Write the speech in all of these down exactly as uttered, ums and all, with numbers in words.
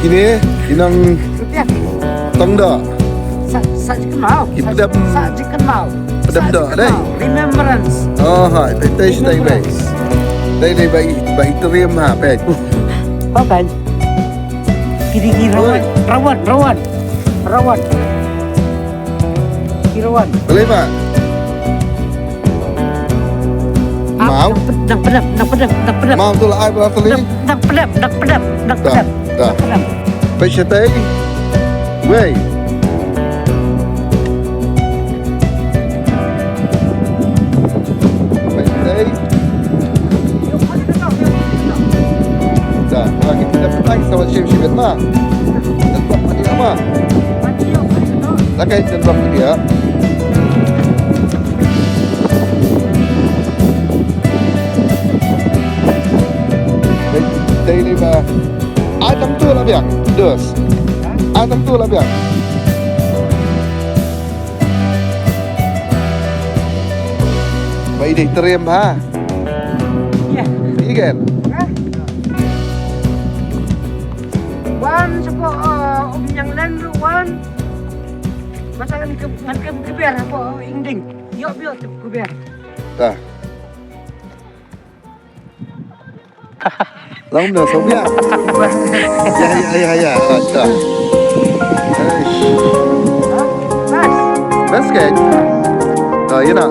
Ine, i nongtong doh. Sa, sa jingkynmaw. Ki pdem. Sa jingkynmaw. Pdem doh, dei. Remembrance. Oh, ha, te, te, te, bai. Te, te, bai, bai, teriam ha, bai. Ba bai. Kiri, kiri, rawan, rawan, rawan. Rawan. Kiri, rawan. Boleh, Mak? Mau? Nang pedap, nang pedap, nang pedap. Mau tu lah, ai, berapa ni? Nang pedap, nang pedap, nang pedap. Dah, dah. Nang pedap. Peit shatei. Wei. Peit shatei. Dah, lagi kita petang sama shim shim ma. Tempat mandi apa? Lagi tempat mandi ya. Daily ba. Ai tam tu la biang. Dus. Ai tam tu la biang. Ba i dei triem ha. Iya. Iya kan? Wan sapa, eh, um yang len ru wan. Masa ngan ke ngan ke keber apa, eh, ingding. Yok biok tu keber. Dah. Long no so biang. Ya ya ya ya. Ah, dah. Eish. Best kan? Ah, ya nak.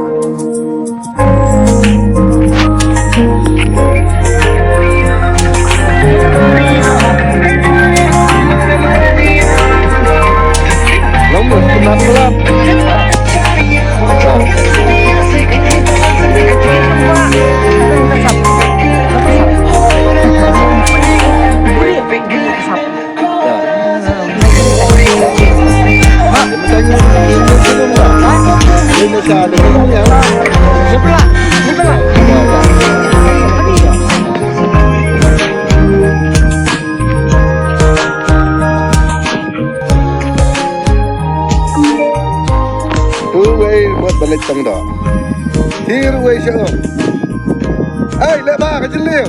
Long no so biang. Uwei mut ba leit tang doh. Thir uwei sha um. Ai, leh ba ka jylliew.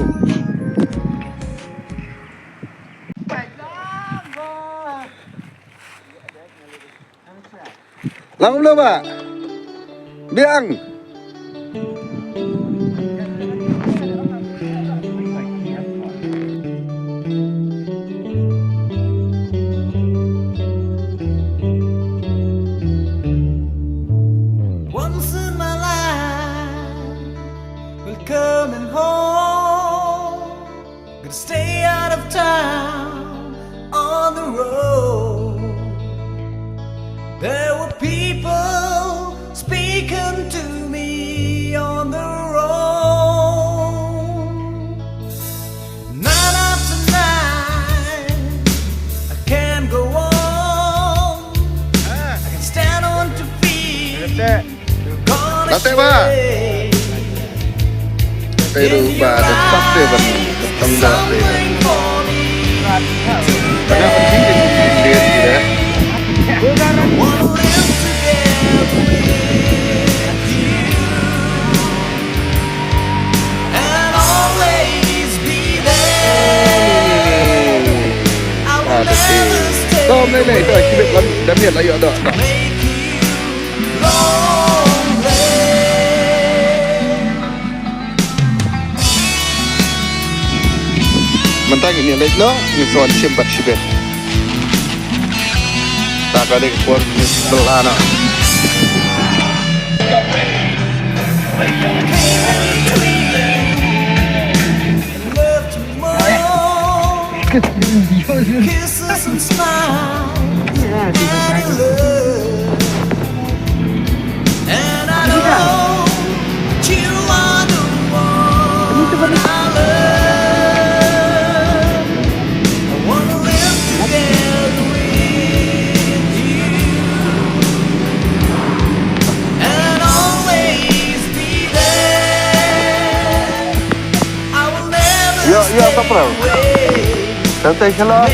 Lang um lo ba. Biang. Once in my life, we're coming home. Gonna stay out of town on the road. There were people speaking to me on the road. Night after night, I can't go on. I can stand on two feet. Nanti, Pak. Tapi rupa ada satu, Pak. Tengah, Pak. Tengah, Pak. Dia, dia, dia. Ah, tapi. Tom, ni, ni, tu, kibit, lam, damian, ayo, dah, dah. Mynta ngin ïa leit noh, ngin sa wan shim bad shibit. Ta ka dei ka por ngin sa lah noh. Kisses and smiles and love. And I know that you are the one I love. I wanna live together with you and always be there. Ïa, ïa, ta pra. Santai shala.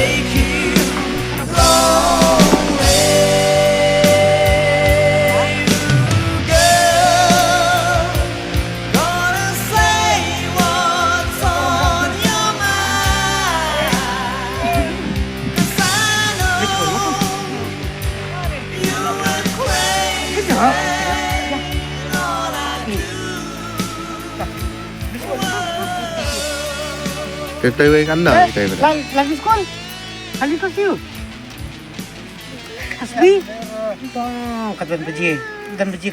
Kita iwei kan da, kita iwei. Lang, lang di school. Lang di school siu. Asbi. Oh, katan baje. Katan baje.